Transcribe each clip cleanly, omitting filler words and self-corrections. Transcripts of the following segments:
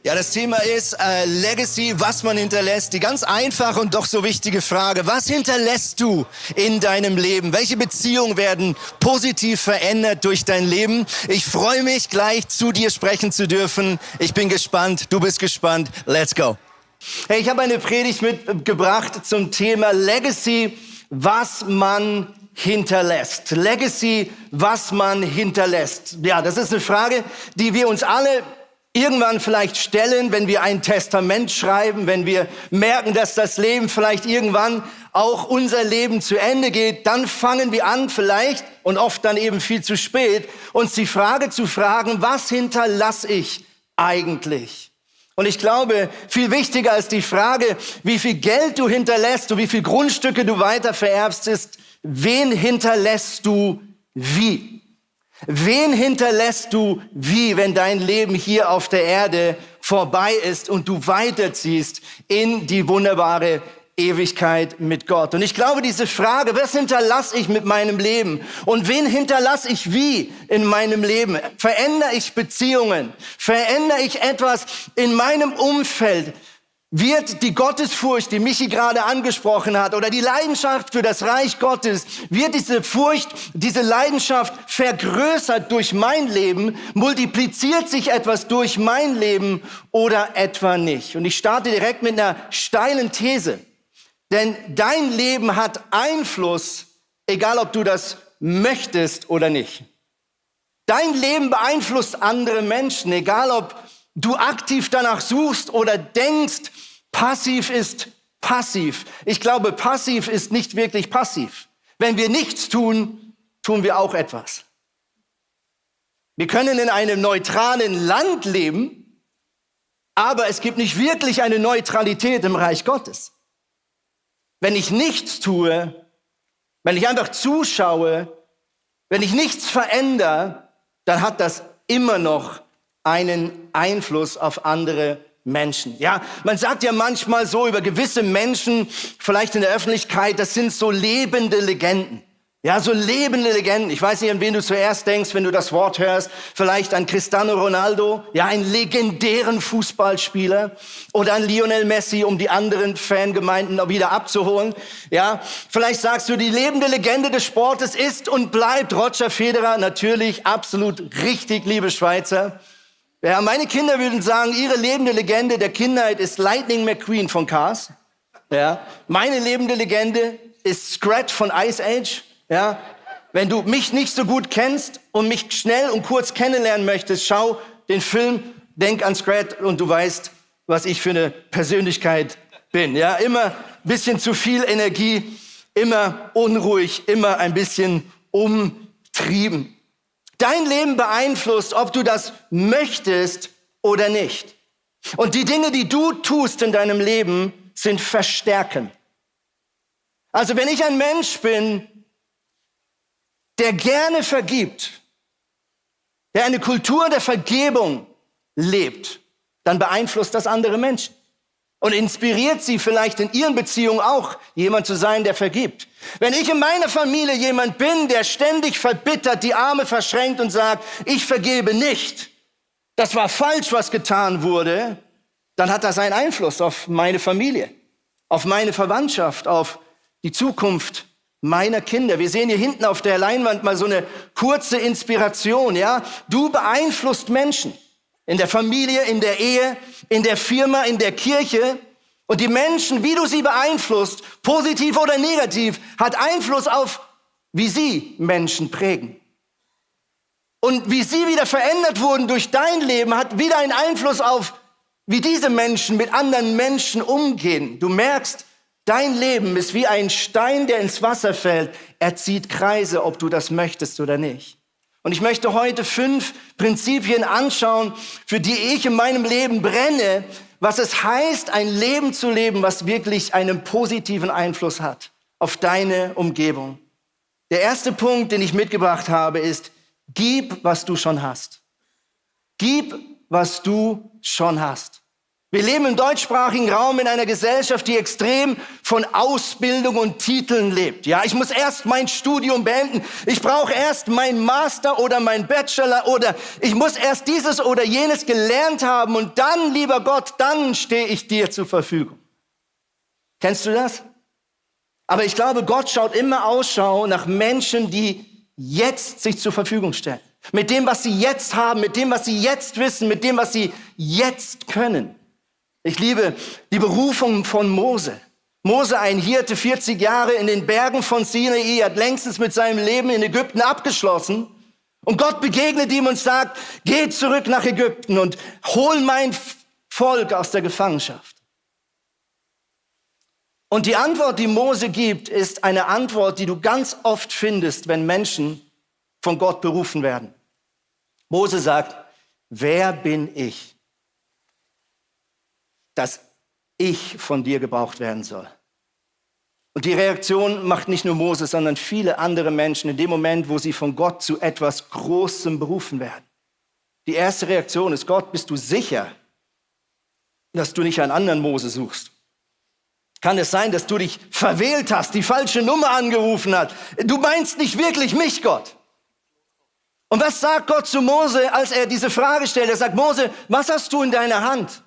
Ja, das Thema ist Legacy, was man hinterlässt. Die ganz einfache und doch so wichtige Frage: Was hinterlässt du in deinem Leben? Welche Beziehungen werden positiv verändert durch dein Leben? Ich freue mich, gleich zu dir sprechen zu dürfen. Ich bin gespannt, du bist gespannt. Let's go. Hey, ich habe eine Predigt mitgebracht zum Thema Legacy, was man hinterlässt. Legacy, was man hinterlässt. Ja, das ist eine Frage, die wir uns alle irgendwann vielleicht stellen, wenn wir ein Testament schreiben, wenn wir merken, dass das Leben vielleicht irgendwann auch unser Leben zu Ende geht, dann fangen wir an vielleicht, und oft dann eben viel zu spät, uns die Frage zu fragen: Was hinterlasse ich eigentlich? Und ich glaube, viel wichtiger als die Frage, wie viel Geld du hinterlässt und wie viel Grundstücke du weiter vererbst, ist: Wen hinterlässt du wie? Wen hinterlässt du wie, wenn dein Leben hier auf der Erde vorbei ist und du weiterziehst in die wunderbare Ewigkeit mit Gott? Und ich glaube, diese Frage: Was hinterlasse ich mit meinem Leben und wen hinterlasse ich wie in meinem Leben? Verändere ich Beziehungen? Verändere ich etwas in meinem Umfeld? Wird die Gottesfurcht, die Michi gerade angesprochen hat, oder die Leidenschaft für das Reich Gottes, wird diese Furcht, diese Leidenschaft vergrößert durch mein Leben? Multipliziert sich etwas durch mein Leben oder etwa nicht? Und ich starte direkt mit einer steilen These. Denn dein Leben hat Einfluss, egal ob du das möchtest oder nicht. Dein Leben beeinflusst andere Menschen, egal ob du aktiv danach suchst oder denkst, passiv ist passiv. Ich glaube, passiv ist nicht wirklich passiv. Wenn wir nichts tun, tun wir auch etwas. Wir können in einem neutralen Land leben, aber es gibt nicht wirklich eine Neutralität im Reich Gottes. Wenn ich nichts tue, wenn ich einfach zuschaue, wenn ich nichts verändere, dann hat das immer noch einen Einfluss auf andere Menschen. Ja, man sagt ja manchmal so über gewisse Menschen, vielleicht in der Öffentlichkeit, das sind so lebende Legenden. Ja, so lebende Legenden. Ich weiß nicht, an wen du zuerst denkst, wenn du das Wort hörst. Vielleicht an Cristiano Ronaldo, ja, einen legendären Fußballspieler. Oder an Lionel Messi, um die anderen Fangemeinden wieder abzuholen. Ja, vielleicht sagst du, die lebende Legende des Sportes ist und bleibt Roger Federer. Natürlich, absolut richtig, liebe Schweizer. Ja, meine Kinder würden sagen, ihre lebende Legende der Kindheit ist Lightning McQueen von Cars. Ja, meine lebende Legende ist Scrat von Ice Age. Ja, wenn du mich nicht so gut kennst und mich schnell und kurz kennenlernen möchtest, schau den Film, denk an Scrat und du weißt, was ich für eine Persönlichkeit bin. Ja, immer ein bisschen zu viel Energie, immer unruhig, immer ein bisschen umtrieben. Dein Leben beeinflusst, ob du das möchtest oder nicht. Und die Dinge, die du tust in deinem Leben, sind verstärken. Also wenn ich ein Mensch bin, der gerne vergibt, der eine Kultur der Vergebung lebt, dann beeinflusst das andere Menschen. Und inspiriert sie vielleicht in ihren Beziehungen auch, jemand zu sein, der vergibt. Wenn ich in meiner Familie jemand bin, der ständig verbittert, die Arme verschränkt und sagt, ich vergebe nicht, das war falsch, was getan wurde, dann hat das einen Einfluss auf meine Familie, auf meine Verwandtschaft, auf die Zukunft meiner Kinder. Wir sehen hier hinten auf der Leinwand mal so eine kurze Inspiration, ja? Du beeinflusst Menschen. In der Familie, in der Ehe, in der Firma, in der Kirche. Und die Menschen, wie du sie beeinflusst, positiv oder negativ, hat Einfluss auf, wie sie Menschen prägen. Und wie sie wieder verändert wurden durch dein Leben, hat wieder einen Einfluss auf, wie diese Menschen mit anderen Menschen umgehen. Du merkst, dein Leben ist wie ein Stein, der ins Wasser fällt. Er zieht Kreise, ob du das möchtest oder nicht. Und ich möchte heute 5 Prinzipien anschauen, für die ich in meinem Leben brenne, was es heißt, ein Leben zu leben, was wirklich einen positiven Einfluss hat auf deine Umgebung. Der erste Punkt, den ich mitgebracht habe, ist: Gib, was du schon hast. Gib, was du schon hast. Wir leben im deutschsprachigen Raum in einer Gesellschaft, die extrem von Ausbildung und Titeln lebt. Ja, ich muss erst mein Studium beenden. Ich brauche erst meinen Master oder meinen Bachelor oder ich muss erst dieses oder jenes gelernt haben und dann, lieber Gott, dann stehe ich dir zur Verfügung. Kennst du das? Aber ich glaube, Gott schaut immer Ausschau nach Menschen, die jetzt sich zur Verfügung stellen. Mit dem, was sie jetzt haben, mit dem, was sie jetzt wissen, mit dem, was sie jetzt können. Ich liebe die Berufung von Mose. Mose, ein Hirte, 40 Jahre in den Bergen von Sinai, hat längstens mit seinem Leben in Ägypten abgeschlossen. Und Gott begegnet ihm und sagt, geh zurück nach Ägypten und hol mein Volk aus der Gefangenschaft. Und die Antwort, die Mose gibt, ist eine Antwort, die du ganz oft findest, wenn Menschen von Gott berufen werden. Mose sagt, wer bin ich, dass ich von dir gebraucht werden soll? Und die Reaktion macht nicht nur Mose, sondern viele andere Menschen in dem Moment, wo sie von Gott zu etwas Großem berufen werden. Die erste Reaktion ist, Gott, bist du sicher, dass du nicht einen anderen Mose suchst? Kann es sein, dass du dich verwählt hast, die falsche Nummer angerufen hast? Du meinst nicht wirklich mich, Gott. Und was sagt Gott zu Mose, als er diese Frage stellt? Er sagt, Mose, was hast du in deiner Hand?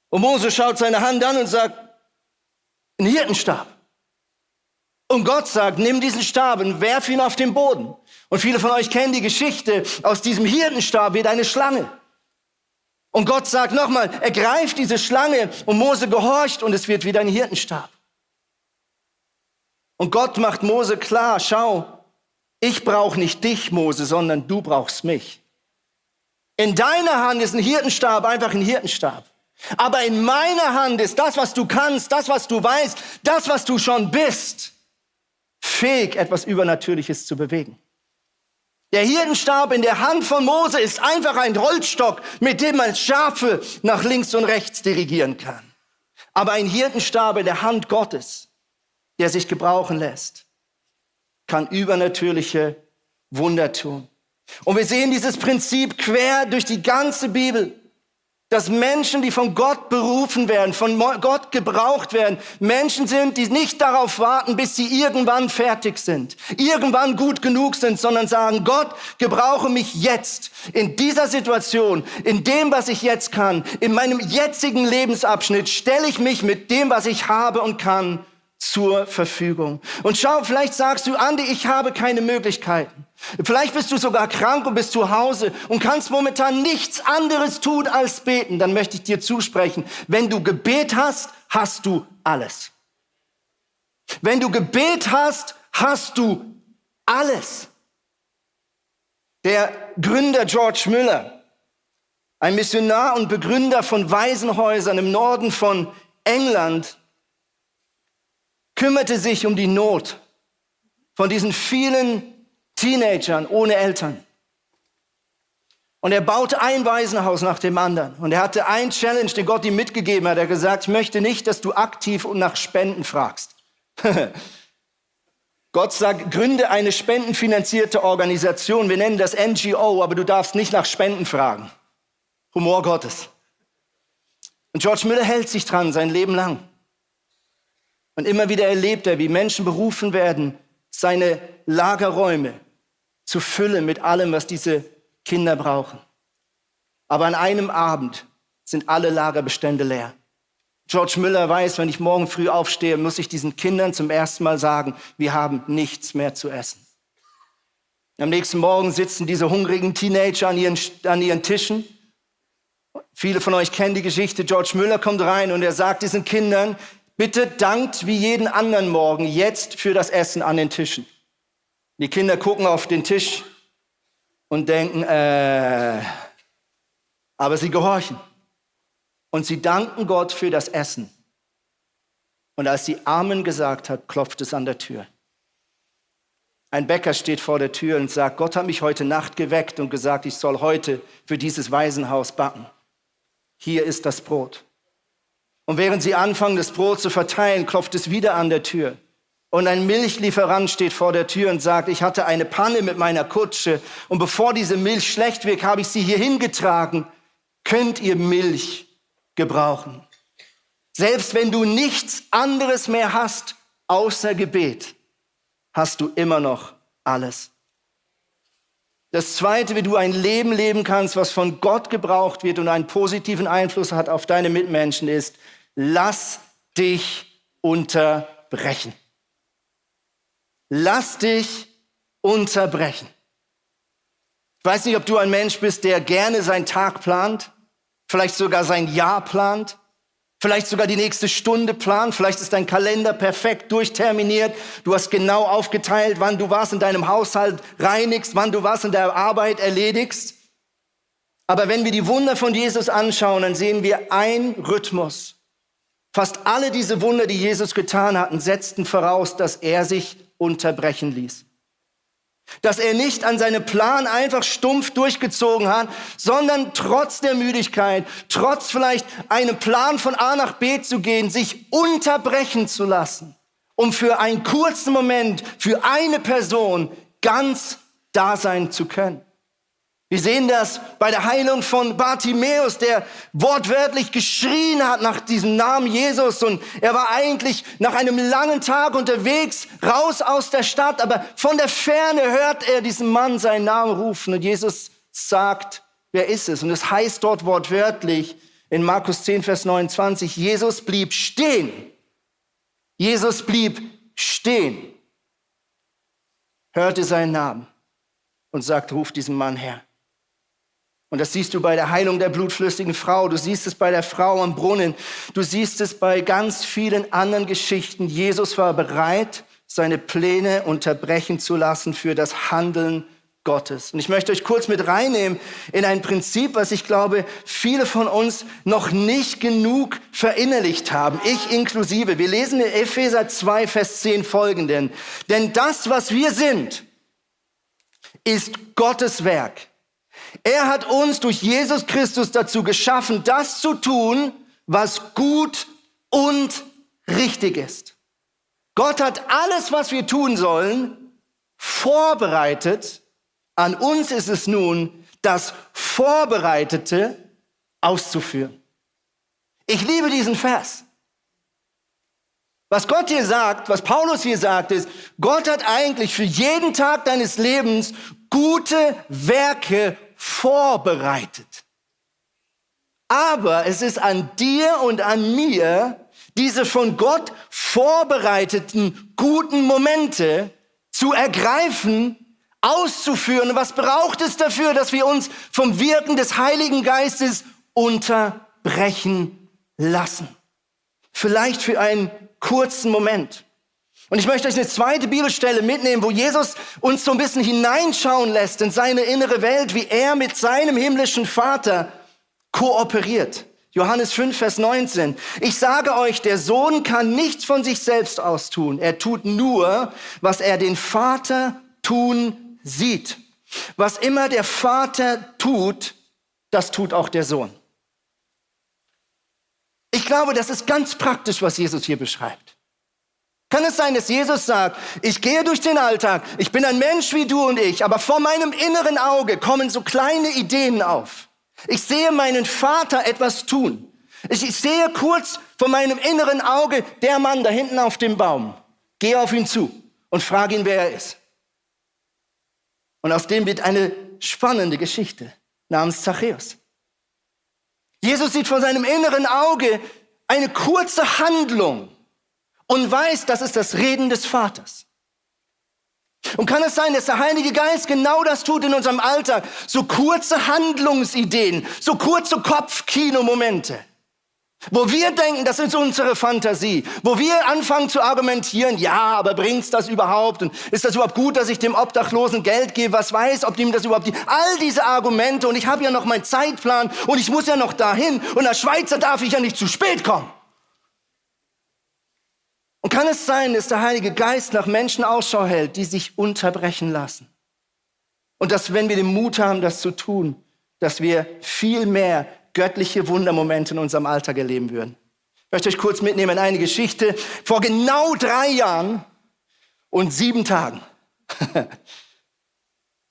Und Mose schaut seine Hand an und sagt, ein Hirtenstab. Und Gott sagt, nimm diesen Stab und werf ihn auf den Boden. Und viele von euch kennen die Geschichte, aus diesem Hirtenstab wird eine Schlange. Und Gott sagt nochmal, ergreift diese Schlange und Mose gehorcht und es wird wieder ein Hirtenstab. Und Gott macht Mose klar, schau, ich brauche nicht dich, Mose, sondern du brauchst mich. In deiner Hand ist ein Hirtenstab einfach ein Hirtenstab. Aber in meiner Hand ist das, was du kannst, das, was du weißt, das, was du schon bist, fähig, etwas Übernatürliches zu bewegen. Der Hirtenstab in der Hand von Mose ist einfach ein Holzstock, mit dem man Schafe nach links und rechts dirigieren kann. Aber ein Hirtenstab in der Hand Gottes, der sich gebrauchen lässt, kann übernatürliche Wunder tun. Und wir sehen dieses Prinzip quer durch die ganze Bibel, dass Menschen, die von Gott berufen werden, von Gott gebraucht werden, Menschen sind, die nicht darauf warten, bis sie irgendwann fertig sind, irgendwann gut genug sind, sondern sagen, Gott, gebrauche mich jetzt, in dieser Situation, in dem, was ich jetzt kann, in meinem jetzigen Lebensabschnitt, stelle ich mich mit dem, was ich habe und kann, zur Verfügung. Und schau, vielleicht sagst du, Andi, ich habe keine Möglichkeiten. Vielleicht bist du sogar krank und bist zu Hause und kannst momentan nichts anderes tun als beten. Dann möchte ich dir zusprechen, wenn du Gebet hast, hast du alles. Wenn du Gebet hast, hast du alles. Der Gründer George Müller, ein Missionar und Begründer von Waisenhäusern im Norden von England, kümmerte sich um die Not von diesen vielen Teenagern ohne Eltern. Und er baute ein Waisenhaus nach dem anderen. Und er hatte einen Challenge, den Gott ihm mitgegeben hat. Er hat gesagt, ich möchte nicht, dass du aktiv und nach Spenden fragst. Gott sagt, gründe eine spendenfinanzierte Organisation. Wir nennen das NGO, aber du darfst nicht nach Spenden fragen. Humor Gottes. Und George Müller hält sich dran sein Leben lang. Und immer wieder erlebt er, wie Menschen berufen werden, seine Lagerräume zu füllen mit allem, was diese Kinder brauchen. Aber an einem Abend sind alle Lagerbestände leer. George Müller weiß, wenn ich morgen früh aufstehe, muss ich diesen Kindern zum ersten Mal sagen, wir haben nichts mehr zu essen. Am nächsten Morgen sitzen diese hungrigen Teenager an ihren Tischen. Viele von euch kennen die Geschichte. George Müller kommt rein und er sagt diesen Kindern, bitte dankt wie jeden anderen Morgen jetzt für das Essen an den Tischen. Die Kinder gucken auf den Tisch und denken, aber sie gehorchen. Und sie danken Gott für das Essen. Und als sie Amen gesagt hat, klopft es an der Tür. Ein Bäcker steht vor der Tür und sagt, Gott hat mich heute Nacht geweckt und gesagt, ich soll heute für dieses Waisenhaus backen. Hier ist das Brot. Und während sie anfangen, das Brot zu verteilen, klopft es wieder an der Tür. Und ein Milchlieferant steht vor der Tür und sagt, ich hatte eine Panne mit meiner Kutsche und bevor diese Milch schlecht wird, habe ich sie hier hingetragen. könnt ihr Milch gebrauchen. Selbst wenn du nichts anderes mehr hast außer Gebet, hast du immer noch alles. Das Zweite, wie du ein Leben leben kannst, was von Gott gebraucht wird und einen positiven Einfluss hat auf deine Mitmenschen, ist, lass dich unterbrechen. Lass dich unterbrechen. Ich weiß nicht, ob du ein Mensch bist, der gerne seinen Tag plant, vielleicht sogar sein Jahr plant, vielleicht sogar die nächste Stunde plant, vielleicht ist dein Kalender perfekt durchterminiert, du hast genau aufgeteilt, wann du was in deinem Haushalt reinigst, wann du was in der Arbeit erledigst. Aber wenn wir die Wunder von Jesus anschauen, dann sehen wir einen Rhythmus. Fast alle diese Wunder, die Jesus getan hat, setzten voraus, dass er sich unterbrechen ließ. Dass er nicht an seinem Plan einfach stumpf durchgezogen hat, sondern trotz der Müdigkeit, trotz vielleicht einem Plan von A nach B zu gehen, sich unterbrechen zu lassen, um für einen kurzen Moment, für eine Person ganz da sein zu können. Wir sehen das bei der Heilung von Bartimäus, der wortwörtlich geschrien hat nach diesem Namen Jesus. Und er war eigentlich nach einem langen Tag unterwegs, raus aus der Stadt. Aber von der Ferne hört er diesen Mann seinen Namen rufen. Und Jesus sagt, wer ist es? Und es heißt dort wortwörtlich in Markus 10, Vers 29, Jesus blieb stehen. Jesus blieb stehen, hörte seinen Namen und sagt, ruf diesen Mann her. Und das siehst du bei der Heilung der blutflüssigen Frau. Du siehst es bei der Frau am Brunnen. Du siehst es bei ganz vielen anderen Geschichten. Jesus war bereit, seine Pläne unterbrechen zu lassen für das Handeln Gottes. Und ich möchte euch kurz mit reinnehmen in ein Prinzip, was ich glaube, viele von uns noch nicht genug verinnerlicht haben. Ich inklusive. Wir lesen in Epheser 2, Vers 10 folgenden. Denn das, was wir sind, ist Gottes Werk. Er hat uns durch Jesus Christus dazu geschaffen, das zu tun, was gut und richtig ist. Gott hat alles, was wir tun sollen, vorbereitet. An uns ist es nun, das Vorbereitete auszuführen. Ich liebe diesen Vers. Was Gott hier sagt, was Paulus hier sagt, ist, Gott hat eigentlich für jeden Tag deines Lebens gute Werke vorbereitet. Aber es ist an dir und an mir, diese von Gott vorbereiteten guten Momente zu ergreifen, auszuführen. Was braucht es dafür, dass wir uns vom Wirken des Heiligen Geistes unterbrechen lassen? Vielleicht für einen kurzen Moment. Und ich möchte euch eine zweite Bibelstelle mitnehmen, wo Jesus uns so ein bisschen hineinschauen lässt in seine innere Welt, wie er mit seinem himmlischen Vater kooperiert. Johannes 5, Vers 19. Ich sage euch, der Sohn kann nichts von sich selbst aus tun. Er tut nur, was er den Vater tun sieht. Was immer der Vater tut, das tut auch der Sohn. Ich glaube, das ist ganz praktisch, was Jesus hier beschreibt. Kann es sein, dass Jesus sagt, ich gehe durch den Alltag, ich bin ein Mensch wie du und ich, aber vor meinem inneren Auge kommen so kleine Ideen auf. Ich sehe meinen Vater etwas tun. Ich sehe kurz vor meinem inneren Auge, der Mann da hinten auf dem Baum. Gehe auf ihn zu und frage ihn, wer er ist. Und aus dem wird eine spannende Geschichte namens Zachäus. Jesus sieht vor seinem inneren Auge eine kurze Handlung und weiß, das ist das Reden des Vaters. Und kann es sein, dass der Heilige Geist genau das tut in unserem Alltag? So kurze Handlungsideen, so kurze Kopfkino-Momente, wo wir denken, das ist unsere Fantasie, wo wir anfangen zu argumentieren, ja, aber bringt's das überhaupt? Und ist das überhaupt gut, dass ich dem Obdachlosen Geld gebe? Was weiß, ob ihm das überhaupt... All diese Argumente, und ich habe ja noch meinen Zeitplan und ich muss ja noch dahin und als Schweizer darf ich ja nicht zu spät kommen. Und kann es sein, dass der Heilige Geist nach Menschen Ausschau hält, die sich unterbrechen lassen? Und dass, wenn wir den Mut haben, das zu tun, dass wir viel mehr göttliche Wundermomente in unserem Alltag erleben würden. Ich möchte euch kurz mitnehmen in eine Geschichte. Vor genau 3 Jahren und 7 Tagen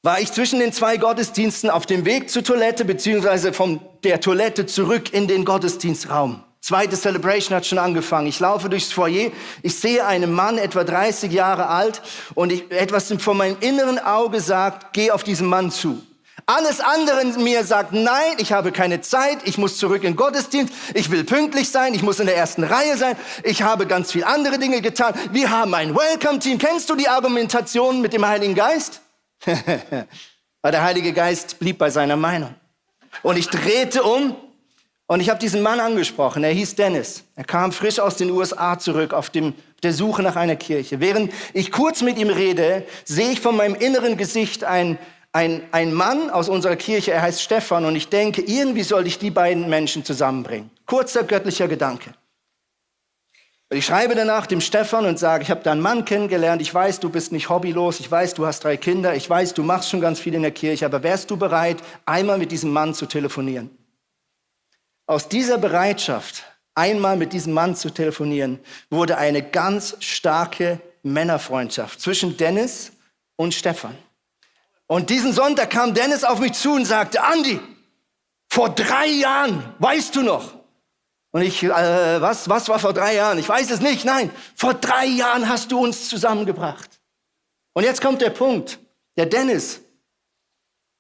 war ich zwischen den 2 Gottesdiensten auf dem Weg zur Toilette, beziehungsweise von der Toilette zurück in den Gottesdienstraum. Zweite Celebration hat schon angefangen. Ich laufe durchs Foyer, ich sehe einen Mann, etwa 30 Jahre alt, und etwas von meinem inneren Auge sagt, geh auf diesen Mann zu. Alles andere in mir sagt, nein, ich habe keine Zeit, ich muss zurück in den Gottesdienst, ich will pünktlich sein, ich muss in der ersten Reihe sein, ich habe ganz viele andere Dinge getan. Wir haben ein Welcome-Team. Kennst du die Argumentation mit dem Heiligen Geist? Aber der Heilige Geist blieb bei seiner Meinung. Und ich drehte um und ich habe diesen Mann angesprochen. Er hieß Dennis. Er kam frisch aus den USA zurück auf der Suche nach einer Kirche. Während ich kurz mit ihm rede, sehe ich von meinem inneren Gesicht ein Mann aus unserer Kirche, er heißt Stefan, und ich denke, irgendwie sollte ich die beiden Menschen zusammenbringen. Kurzer göttlicher Gedanke. Ich schreibe danach dem Stefan und sage, ich habe da einen Mann kennengelernt, ich weiß, du bist nicht hobbylos, ich weiß, du hast 3 Kinder, ich weiß, du machst schon ganz viel in der Kirche, aber wärst du bereit, einmal mit diesem Mann zu telefonieren? Aus dieser Bereitschaft, einmal mit diesem Mann zu telefonieren, wurde eine ganz starke Männerfreundschaft zwischen Dennis und Stefan. Und diesen Sonntag kam Dennis auf mich zu und sagte, Andi, vor 3 Jahren, weißt du noch? Und ich, was war vor 3 Jahren? Ich weiß es nicht, nein. Vor 3 Jahren hast du uns zusammengebracht. Und jetzt kommt der Punkt. Der Dennis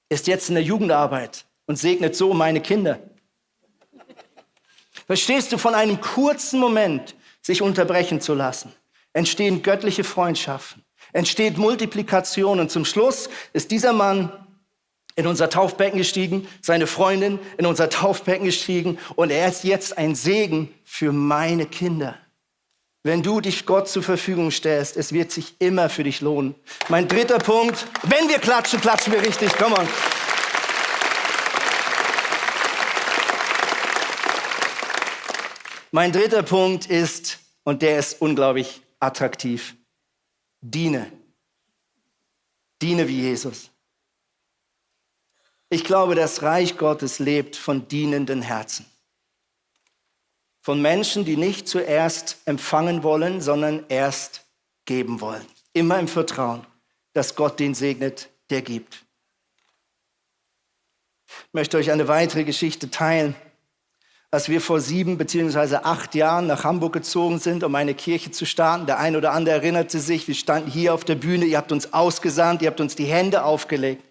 ist jetzt in der Jugendarbeit und segnet so meine Kinder. Verstehst du, von einem kurzen Moment sich unterbrechen zu lassen, entstehen göttliche Freundschaften, entsteht Multiplikation, und zum Schluss ist dieser Mann in unser Taufbecken gestiegen, seine Freundin in unser Taufbecken gestiegen, und er ist jetzt ein Segen für meine Kinder. Wenn du dich Gott zur Verfügung stellst, es wird sich immer für dich lohnen. Mein 3. Punkt, wenn wir klatschen, klatschen wir richtig, come on. Mein 3. Punkt ist, und der ist unglaublich attraktiv, diene. Diene wie Jesus. Ich glaube, das Reich Gottes lebt von dienenden Herzen. Von Menschen, die nicht zuerst empfangen wollen, sondern erst geben wollen. Immer im Vertrauen, dass Gott den segnet, der gibt. Ich möchte euch eine weitere Geschichte teilen. Als wir vor 7 bzw. 8 Jahren nach Hamburg gezogen sind, um eine Kirche zu starten, der ein oder andere erinnerte sich, wir standen hier auf der Bühne, ihr habt uns ausgesandt, ihr habt uns die Hände aufgelegt.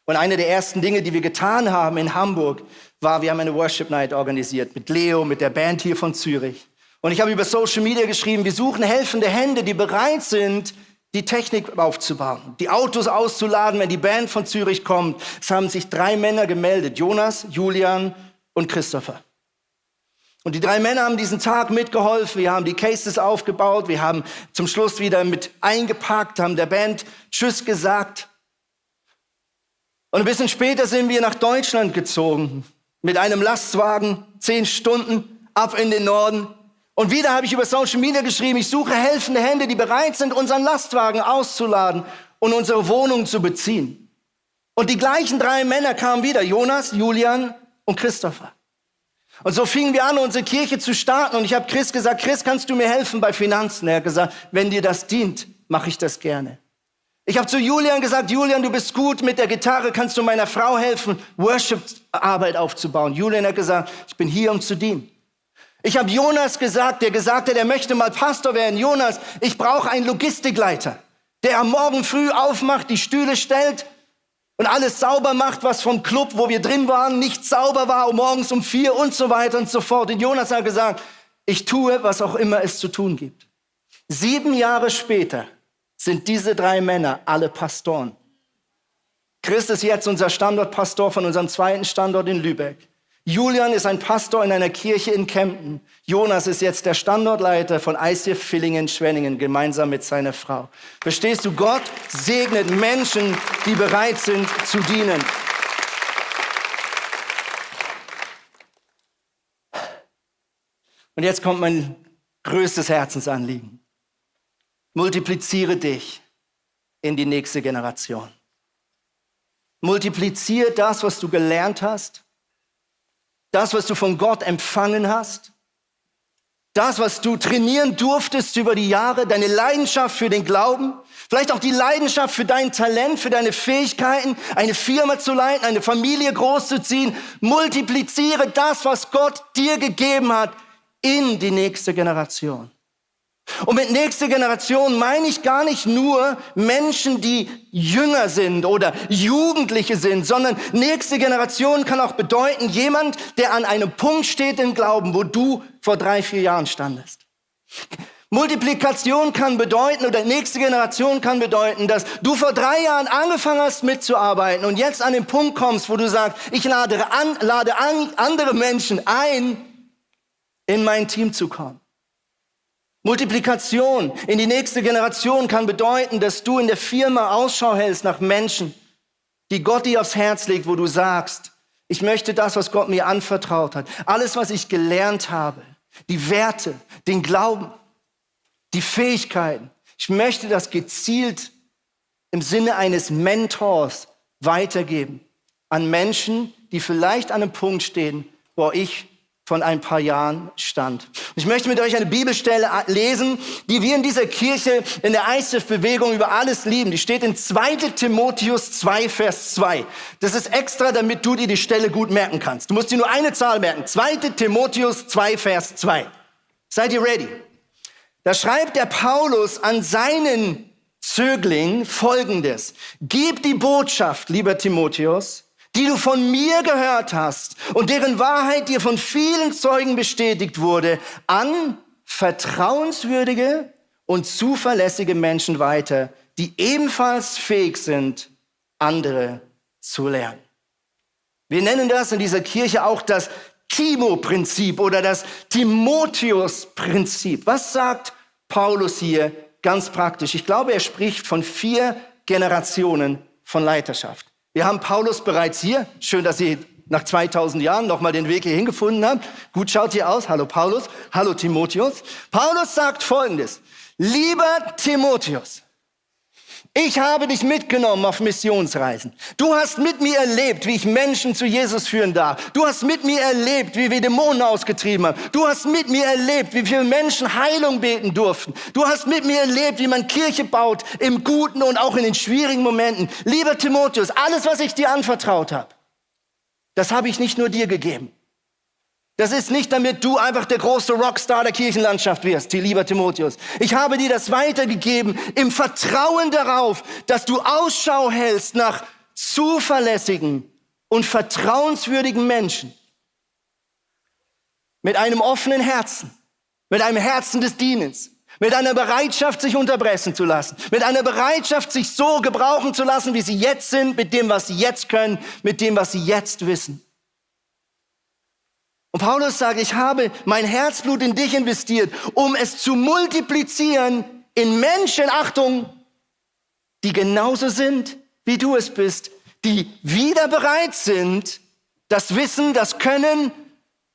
Und eine der ersten Dinge, die wir getan haben in Hamburg, war, wir haben eine Worship Night organisiert mit Leo, mit der Band hier von Zürich. Und ich habe über Social Media geschrieben, wir suchen helfende Hände, die bereit sind, die Technik aufzubauen, die Autos auszuladen, wenn die Band von Zürich kommt. Es haben sich 3 Männer gemeldet, Jonas, Julian und Christopher. Und die 3 Männer haben diesen Tag mitgeholfen, wir haben die Cases aufgebaut, wir haben zum Schluss wieder mit eingepackt, haben der Band Tschüss gesagt. Und ein bisschen später sind wir nach Deutschland gezogen, mit einem Lastwagen, 10 Stunden ab in den Norden. Und wieder habe ich über Social Media geschrieben, ich suche helfende Hände, die bereit sind, unseren Lastwagen auszuladen und unsere Wohnung zu beziehen. Und die gleichen 3 Männer kamen wieder, Jonas, Julian und Christopher. Und so fingen wir an, unsere Kirche zu starten. Und ich habe Chris gesagt, Chris, kannst du mir helfen bei Finanzen? Er hat gesagt, wenn dir das dient, mache ich das gerne. Ich habe zu Julian gesagt, Julian, du bist gut mit der Gitarre, kannst du meiner Frau helfen, Worship-Arbeit aufzubauen? Julian hat gesagt, ich bin hier, um zu dienen. Ich habe Jonas gesagt, der gesagt hat, er möchte mal Pastor werden. Jonas, ich brauche einen Logistikleiter, der am Morgen früh aufmacht, die Stühle stellt und alles sauber macht, was vom Club, wo wir drin waren, nicht sauber war, morgens um 4 und so weiter und so fort. Und Jonas hat gesagt, ich tue, was auch immer es zu tun gibt. 7 Jahre später sind diese 3 Männer alle Pastoren. Chris ist jetzt unser Standortpastor von unserem 2. Standort in Lübeck. Julian ist ein Pastor in einer Kirche in Kempten. Jonas ist jetzt der Standortleiter von ICF Villingen-Schwenningen, gemeinsam mit seiner Frau. Verstehst du, Gott segnet Menschen, die bereit sind zu dienen. Und jetzt kommt mein größtes Herzensanliegen. Multipliziere dich in die nächste Generation. Multipliziere das, was du gelernt hast, das, was du von Gott empfangen hast, Das, was du trainieren durftest über die Jahre, deine Leidenschaft für den Glauben, vielleicht auch die Leidenschaft für dein Talent, für deine Fähigkeiten, eine Firma zu leiten, eine Familie großzuziehen. Multipliziere das, was Gott dir gegeben hat, in die nächste Generation. Und mit nächste Generation meine ich gar nicht nur Menschen, die jünger sind oder Jugendliche sind, sondern nächste Generation kann auch bedeuten, jemand, der an einem Punkt steht im Glauben, wo du vor 3-4 Jahren standest. Multiplikation kann bedeuten, oder nächste Generation kann bedeuten, dass du vor 3 Jahren angefangen hast mitzuarbeiten und jetzt an den Punkt kommst, wo du sagst, ich lade andere Menschen ein, in mein Team zu kommen. Multiplikation in die nächste Generation kann bedeuten, dass du in der Firma Ausschau hältst nach Menschen, die Gott dir aufs Herz legt, wo du sagst, ich möchte das, was Gott mir anvertraut hat, alles, was ich gelernt habe, die Werte, den Glauben, die Fähigkeiten, ich möchte das gezielt im Sinne eines Mentors weitergeben an Menschen, die vielleicht an einem Punkt stehen, wo ich von ein paar Jahren stand. Ich möchte mit euch eine Bibelstelle lesen, die wir in dieser Kirche, in der ICF-Bewegung über alles lieben. Die steht in 2. Timotheus 2, Vers 2. Das ist extra, damit du dir die Stelle gut merken kannst. Du musst dir nur eine Zahl merken. 2. Timotheus 2, Vers 2. Seid ihr ready? Da schreibt der Paulus an seinen Zögling Folgendes. Gib die Botschaft, lieber Timotheus, die du von mir gehört hast und deren Wahrheit dir von vielen Zeugen bestätigt wurde, an vertrauenswürdige und zuverlässige Menschen weiter, die ebenfalls fähig sind, andere zu lernen. Wir nennen das in dieser Kirche auch das Timo-Prinzip oder das Timotheus-Prinzip. Was sagt Paulus hier ganz praktisch? Ich glaube, er spricht von 4 Generationen von Leiterschaft. Wir haben Paulus bereits hier. Schön, dass ihr nach 2000 Jahren nochmal den Weg hierhin gefunden habt. Gut schaut ihr aus. Hallo Paulus. Hallo Timotheus. Paulus sagt Folgendes. Lieber Timotheus, ich habe dich mitgenommen auf Missionsreisen. Du hast mit mir erlebt, wie ich Menschen zu Jesus führen darf. Du hast mit mir erlebt, wie wir Dämonen ausgetrieben haben. Du hast mit mir erlebt, wie wir Menschen Heilung beten durften. Du hast mit mir erlebt, wie man Kirche baut, im Guten und auch in den schwierigen Momenten. Lieber Timotheus, alles, was ich dir anvertraut habe, das habe ich nicht nur dir gegeben. Das ist nicht, damit du einfach der große Rockstar der Kirchenlandschaft wirst, lieber Timotheus. Ich habe dir das weitergegeben im Vertrauen darauf, dass du Ausschau hältst nach zuverlässigen und vertrauenswürdigen Menschen. Mit einem offenen Herzen, mit einem Herzen des Dienens, mit einer Bereitschaft, sich unterbrechen zu lassen, mit einer Bereitschaft, sich so gebrauchen zu lassen, wie sie jetzt sind, mit dem, was sie jetzt können, mit dem, was sie jetzt wissen. Und Paulus sagt, ich habe mein Herzblut in dich investiert, um es zu multiplizieren in Menschen, Achtung, die genauso sind, wie du es bist, die wieder bereit sind, das Wissen, das Können,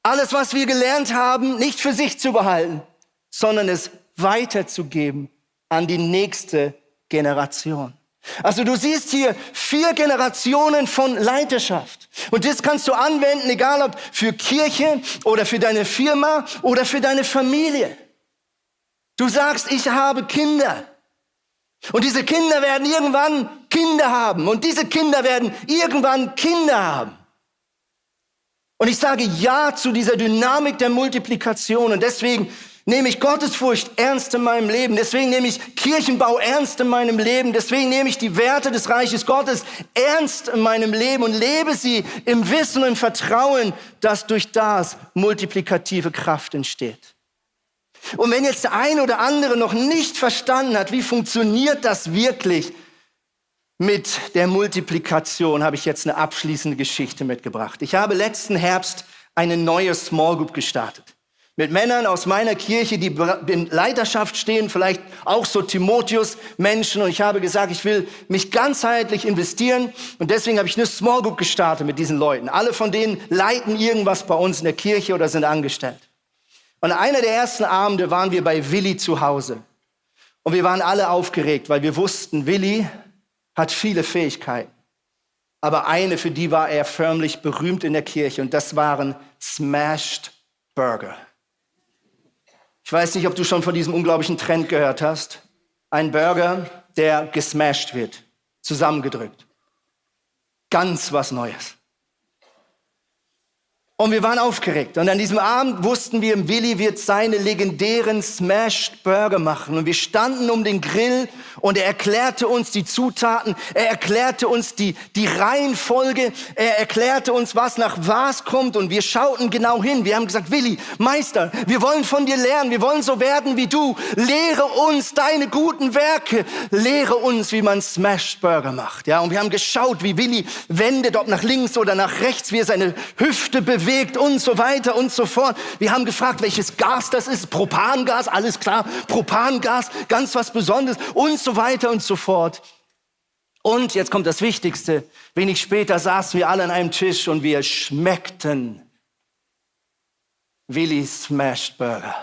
alles, was wir gelernt haben, nicht für sich zu behalten, sondern es weiterzugeben an die nächste Generation. Also du siehst hier 4 Generationen von Leiterschaft. Und das kannst du anwenden, egal ob für Kirche oder für deine Firma oder für deine Familie. Du sagst, ich habe Kinder. Und diese Kinder werden irgendwann Kinder haben. Und diese Kinder werden irgendwann Kinder haben. Und ich sage Ja zu dieser Dynamik der Multiplikation. Und deswegen nehme ich Gottesfurcht ernst in meinem Leben. Deswegen nehme ich Kirchenbau ernst in meinem Leben. Deswegen nehme ich die Werte des Reiches Gottes ernst in meinem Leben und lebe sie im Wissen und im Vertrauen, dass durch das multiplikative Kraft entsteht. Und wenn jetzt der eine oder andere noch nicht verstanden hat, wie funktioniert das wirklich mit der Multiplikation, habe ich jetzt eine abschließende Geschichte mitgebracht. Ich habe letzten Herbst eine neue Small Group gestartet. Mit Männern aus meiner Kirche, die in Leiterschaft stehen, vielleicht auch so Timotheus-Menschen. Und ich habe gesagt, ich will mich ganzheitlich investieren. Und deswegen habe ich eine Small Group gestartet mit diesen Leuten. Alle von denen leiten irgendwas bei uns in der Kirche oder sind angestellt. Und einer der ersten Abende waren wir bei Willi zu Hause. Und wir waren alle aufgeregt, weil wir wussten, Willi hat viele Fähigkeiten. Aber eine, für die war er förmlich berühmt in der Kirche. Und das waren Smashed Burger. Ich weiß nicht, ob du schon von diesem unglaublichen Trend gehört hast. Ein Burger, der gesmashed wird, zusammengedrückt. Ganz was Neues. Und wir waren aufgeregt. Und an diesem Abend wussten wir, Willi wird seine legendären Smashed Burger machen. Und wir standen um den Grill und er erklärte uns die Zutaten. Er erklärte uns die Reihenfolge. Er erklärte uns, was nach was kommt. Und wir schauten genau hin. Wir haben gesagt, Willi, Meister, wir wollen von dir lernen. Wir wollen so werden wie du. Lehre uns deine guten Werke. Lehre uns, wie man Smashed Burger macht. Ja, und wir haben geschaut, wie Willi wendet, ob nach links oder nach rechts, wie er seine Hüfte bewegt und so weiter und so fort. Wir haben gefragt, welches Gas das ist. Propangas, alles klar. Propangas, ganz was Besonderes und so weiter und so fort. Und jetzt kommt das Wichtigste. Wenig später saßen wir alle an einem Tisch und wir schmeckten Willis Smashed Burger.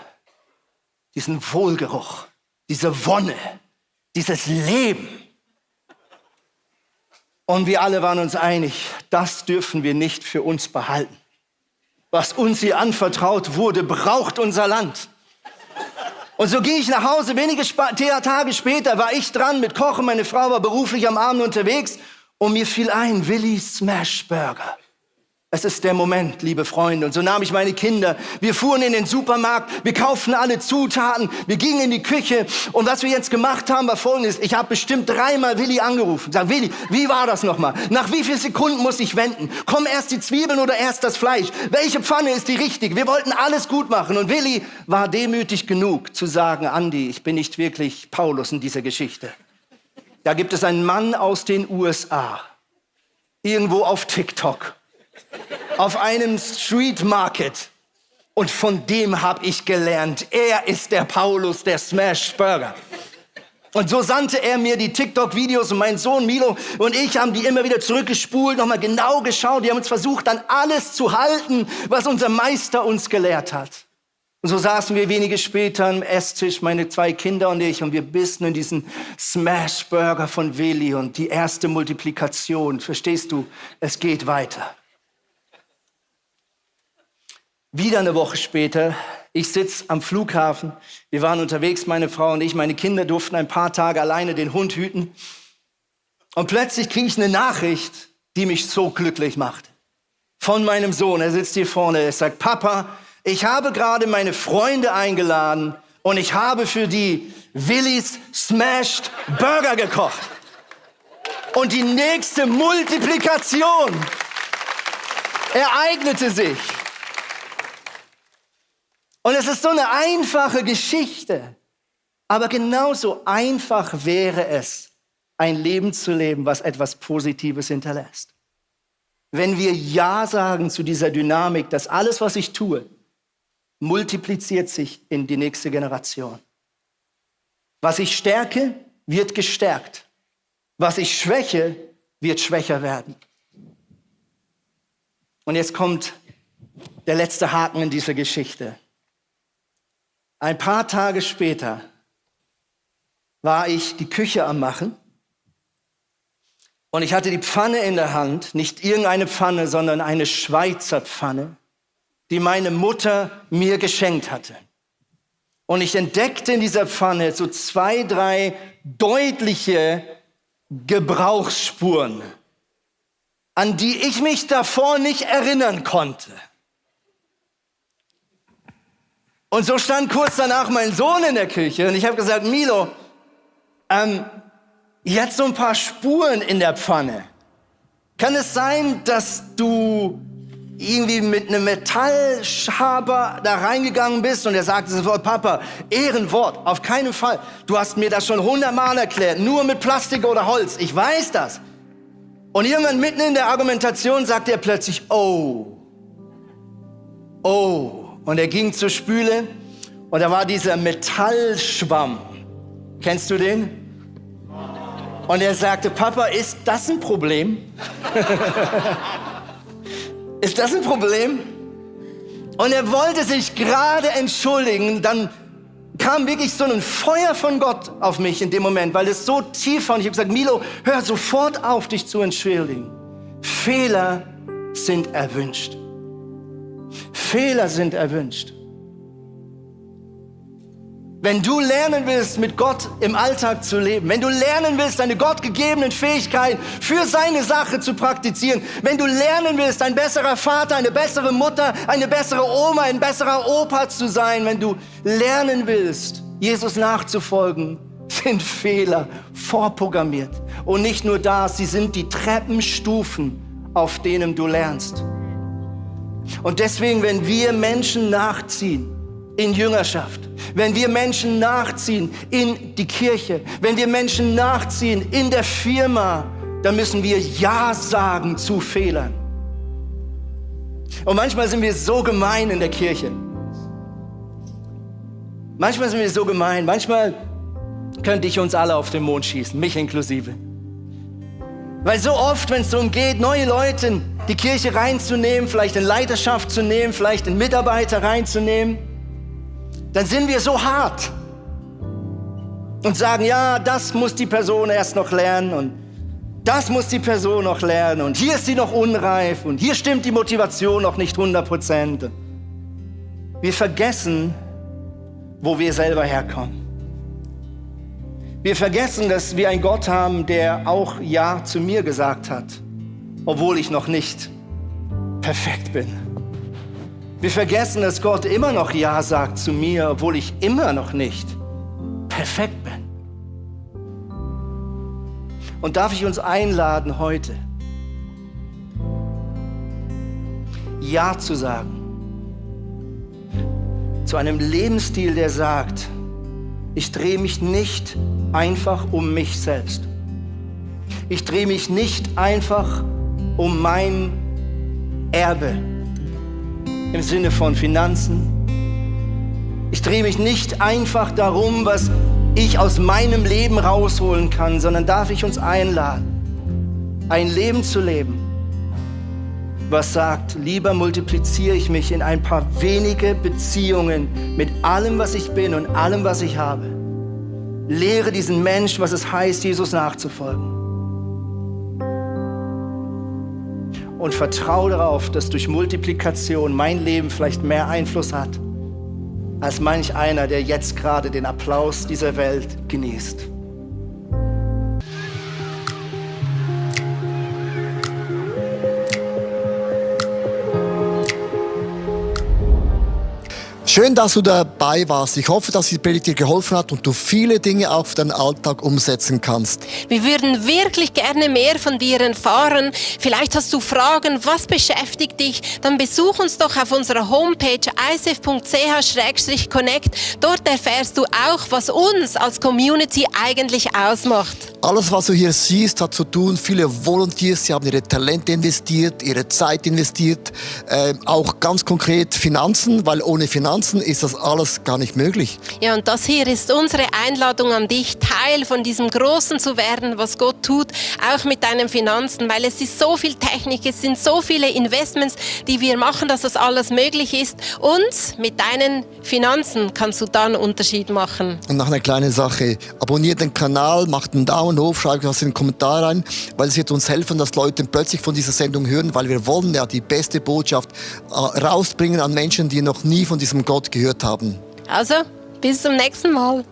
Diesen Wohlgeruch, diese Wonne, dieses Leben. Und wir alle waren uns einig, das dürfen wir nicht für uns behalten. Was uns hier anvertraut wurde, braucht unser Land. Und so ging ich nach Hause. Wenige Tage später war ich dran mit Kochen. Meine Frau war beruflich am Abend unterwegs. Und mir fiel ein, Willis Smash Burger. Es ist der Moment, liebe Freunde. Und so nahm ich meine Kinder. Wir fuhren in den Supermarkt. Wir kauften alle Zutaten. Wir gingen in die Küche. Und was wir jetzt gemacht haben, war Folgendes. Ich habe bestimmt 3-mal Willi angerufen. Sag, Willi, wie war das nochmal? Nach wie vielen Sekunden muss ich wenden? Kommen erst die Zwiebeln oder erst das Fleisch? Welche Pfanne ist die richtige? Wir wollten alles gut machen. Und Willi war demütig genug zu sagen, Andi, ich bin nicht wirklich Paulus in dieser Geschichte. Da gibt es einen Mann aus den USA. Irgendwo auf TikTok. Auf einem Street Market. Und von dem habe ich gelernt, er ist der Paulus der Smash Burger. Und so sandte er mir die TikTok-Videos und mein Sohn Milo und ich haben die immer wieder zurückgespult, nochmal genau geschaut. Die haben uns versucht, dann alles zu halten, was unser Meister uns gelehrt hat. Und so saßen wir wenige später am Esstisch, meine 2 Kinder und ich, und wir bissen in diesen Smash Burger von Willi und die erste Multiplikation. Verstehst du? Es geht weiter. Wieder eine Woche später, ich sitze am Flughafen, wir waren unterwegs, meine Frau und ich, meine Kinder durften ein paar Tage alleine den Hund hüten. Und plötzlich kriege ich eine Nachricht, die mich so glücklich macht. Von meinem Sohn, er sitzt hier vorne, er sagt, Papa, ich habe gerade meine Freunde eingeladen und ich habe für die Willis Smashed Burger gekocht. Und die nächste Multiplikation ereignete sich. Und es ist so eine einfache Geschichte. Aber genauso einfach wäre es, ein Leben zu leben, was etwas Positives hinterlässt. Wenn wir Ja sagen zu dieser Dynamik, dass alles, was ich tue, multipliziert sich in die nächste Generation. Was ich stärke, wird gestärkt. Was ich schwäche, wird schwächer werden. Und jetzt kommt der letzte Haken in dieser Geschichte. Ein paar Tage später war ich die Küche am Machen und ich hatte die Pfanne in der Hand, nicht irgendeine Pfanne, sondern eine Schweizer Pfanne, die meine Mutter mir geschenkt hatte. Und ich entdeckte in dieser Pfanne so 2, 3 deutliche Gebrauchsspuren, an die ich mich davor nicht erinnern konnte. Und so stand kurz danach mein Sohn in der Küche und ich habe gesagt, Milo, jetzt so ein paar Spuren in der Pfanne. Kann es sein, dass du irgendwie mit einem Metallschaber da reingegangen bist? Und er sagte sofort, Papa, Ehrenwort, auf keinen Fall. Du hast mir das schon 100-mal erklärt, nur mit Plastik oder Holz. Ich weiß das. Und irgendwann mitten in der Argumentation sagte er plötzlich, oh. Und er ging zur Spüle und da war dieser Metallschwamm. Kennst du den? Und er sagte, Papa, ist das ein Problem? Ist das ein Problem? Und er wollte sich gerade entschuldigen, dann kam wirklich so ein Feuer von Gott auf mich in dem Moment, weil es so tief war. Und ich habe gesagt, Milo, hör sofort auf, dich zu entschuldigen. Fehler sind erwünscht. Fehler sind erwünscht. Wenn du lernen willst, mit Gott im Alltag zu leben, wenn du lernen willst, deine gottgegebenen Fähigkeiten für seine Sache zu praktizieren, wenn du lernen willst, ein besserer Vater, eine bessere Mutter, eine bessere Oma, ein besserer Opa zu sein, wenn du lernen willst, Jesus nachzufolgen, sind Fehler vorprogrammiert. Und nicht nur das, sie sind die Treppenstufen, auf denen du lernst. Und deswegen, wenn wir Menschen nachziehen in Jüngerschaft, wenn wir Menschen nachziehen in die Kirche, wenn wir Menschen nachziehen in der Firma, dann müssen wir Ja sagen zu Fehlern. Und manchmal sind wir so gemein in der Kirche. Manchmal sind wir so gemein. Manchmal könnte ich uns alle auf den Mond schießen, mich inklusive. Weil so oft, wenn es darum geht, neue Leute in die Kirche reinzunehmen, vielleicht in Leiterschaft zu nehmen, vielleicht in Mitarbeiter reinzunehmen, dann sind wir so hart und sagen, ja, das muss die Person erst noch lernen und das muss die Person noch lernen und hier ist sie noch unreif und hier stimmt die Motivation noch nicht 100%. Wir vergessen, wo wir selber herkommen. Wir vergessen, dass wir einen Gott haben, der auch Ja zu mir gesagt hat, obwohl ich noch nicht perfekt bin. Wir vergessen, dass Gott immer noch Ja sagt zu mir, obwohl ich immer noch nicht perfekt bin. Und darf ich uns einladen, heute Ja zu sagen zu einem Lebensstil, der sagt, ich drehe mich nicht einfach um mich selbst. Ich drehe mich nicht einfach um mein Erbe im Sinne von Finanzen. Ich drehe mich nicht einfach darum, was ich aus meinem Leben rausholen kann, sondern darf ich uns einladen, ein Leben zu leben, was sagt, lieber multipliziere ich mich in ein paar wenige Beziehungen mit allem, was ich bin und allem, was ich habe. Lehre diesen Mensch, was es heißt, Jesus nachzufolgen. Und vertraue darauf, dass durch Multiplikation mein Leben vielleicht mehr Einfluss hat, als manch einer, der jetzt gerade den Applaus dieser Welt genießt. Schön, dass du dabei warst. Ich hoffe, dass die Predigt dir geholfen hat und du viele Dinge auf deinen Alltag umsetzen kannst. Wir würden wirklich gerne mehr von dir erfahren. Vielleicht hast du Fragen, was beschäftigt dich? Dann besuch uns doch auf unserer Homepage icf.ch/connect. Dort erfährst du auch, was uns als Community eigentlich ausmacht. Alles, was du hier siehst, hat zu tun, viele Volunteers, sie haben ihre Talente investiert, ihre Zeit investiert, auch ganz konkret Finanzen, weil ohne Finanzen ist das alles gar nicht möglich. Ja, und das hier ist unsere Einladung an dich, Teil von diesem Großen zu werden, was Gott tut, auch mit deinen Finanzen, weil es ist so viel Technik, es sind so viele Investments, die wir machen, dass das alles möglich ist. Und mit deinen Finanzen kannst du dann einen Unterschied machen. Und noch eine kleine Sache, abonniert den Kanal, macht einen Daumen hoch, schreibt was in den Kommentar rein, weil es wird uns helfen, dass Leute plötzlich von dieser Sendung hören, weil wir wollen ja die beste Botschaft rausbringen an Menschen, die noch nie von diesem Gott gehört haben. Also, bis zum nächsten Mal.